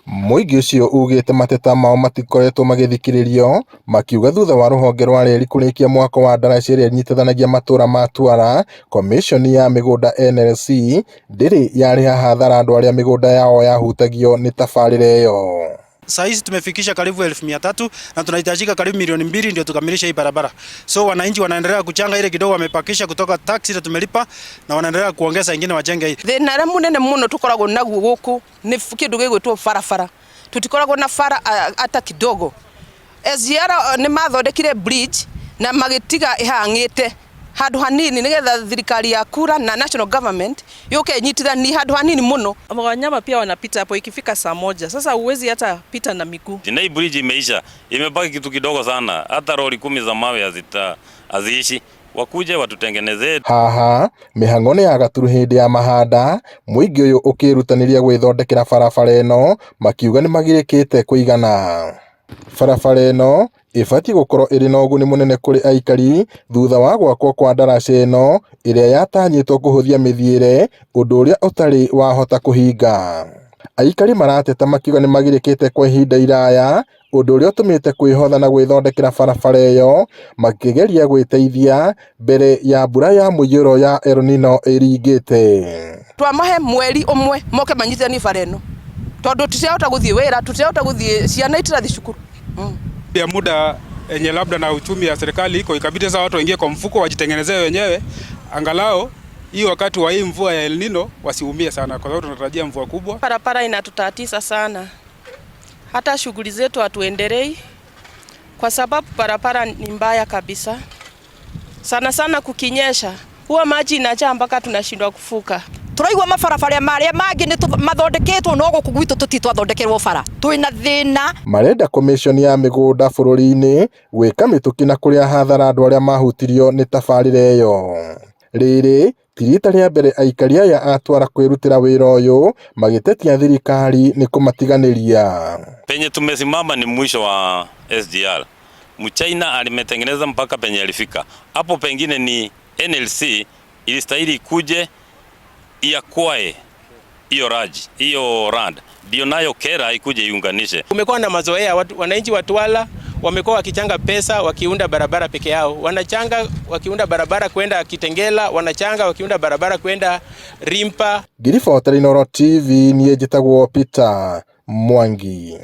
Mũingĩ ũcio ugĩte mateta mao matikoretwo magĩthikĩrĩrio, makiuga thutha wa rũhonge rwa reri kũrĩkia mwako wa ndaraca ĩrĩa ĩnyitithanagia matũra ma Twala, Komishoni ya mĩgũnda NLC ndĩrĩ yarĩha hathara andũ arĩa mĩgũnda yao yahutagio nĩ tabarĩra ĩyo. Saa hizi tumefikisha karibu 300,000 na tunahitajika karibu milioni 2 ndio tukamilishe hii barabara. So wananchi wanaendelea kuchanga ile kidogo wamepakisha kutoka tax ile tumelipa na wanaendelea kuongeza ingine wajenge hii. Thĩna ũrĩa mũnene mũno tũkoragwo naguo gũkũ nĩ kĩndũ gĩgwĩtwo barabara. Tũtikoragwo na bara hata kidogo. SGR nĩ mathondekire bridge na magĩtiga ĩhang'ĩte handũ hanini nĩgetha thirikari ya kura na national government yũke ĩnyitithanie handũ hanini mũno. Wanyama pia wanapita hapo ikifika saa 1. Sasa huwezi hata pita na miguu. Na hii bridge imeisha, imebaki kitu kidogo sana, hata lori 10 za mawe haziishi. Wakuje watutengenezee. Haha mĩhang'o nĩ ya gaturu hĩndĩ ya mahanda, mũingĩ ũyũ ũkĩrutanĩria gwĩthondekera barabara ĩno makiuga nĩmagirĩkĩte kũigana. Barabara ĩno ĩbatiĩ gũkorwo ĩrĩ na ũguni mũnene kũrĩ aikari thutha wa gwakwo kwa ndaraca ĩno ĩrĩa yatanyĩtwo kũhũthia mĩthiĩre, ũndũ ũrĩa ũtarĩ wahota kũhinga. Aikari marateta makiuga nĩmagirĩkĩte kwa ihinda iraya, ũndũ ũrĩa ũtũmĩte kwĩhotha na gwĩthondekera barabara ĩyo makĩgeria gwĩteithia mbere ya mbura ya mũiyũro ya El Nino ĩringĩte. Twamahe mweri ũmwe moke manyitithanie bara ĩno tondũ tũtirahota gũthiĩ wĩra, tũtirahota gũthiĩ, ciana itirathiĩ cukuru. Ya muda enye labda na uchumi ya serikali iko, ikabidi sasa watu waingie kwa mfuko wajitengenezee wenyewe, angalau hii wakati wa hii mvua ya El Nino wasiumie sana, kwa sababu tunatarajia mvua kubwa. Barabara inatutatiza sana, hata shughuli zetu hatuendelei kwa sababu barabara ni mbaya kabisa. Sana sana kukinyesha huwa maji inajaa mpaka tunashindwa kuvuka. Turaigua mabarabara marĩa mangĩ nĩ mathondeketwo no gũkũ gwitũ tũtitwathondekerwo bara, twĩna thĩna. Marenda Komishoni ya mĩgũnda bũrũri-inĩ gwĩka mĩtũkĩ na kũrĩha hathara andũ arĩa mahutirio nĩ tabarĩra ĩyo. Rĩrĩ ti rita rĩa mbere aikari aya a Twala kwĩrutĩra wĩra ũyũ magĩtetia thirikari nĩ kũmatiganĩria. Penye tumesimama ni mwisho wa SGR. Mchina alimetengeneza mpaka penye alifika. Hapo pengine ni NLC ilistahili ikuje iacquire hiyo raji, hiyo land. Ndio nayo KeRRA ikuje iunganishe. Kumekuwa na mazoea watu, wananchi wa Twala wamekuwa wakichanga pesa wakiunda barabara peke yao, wanachanga wakiunda barabara kwenda Kitengela, wanachanga wakiunda barabara kwenda Rimpa. Ngiribota Inooro TV, niĩ njĩtagwo Peter Mwangi.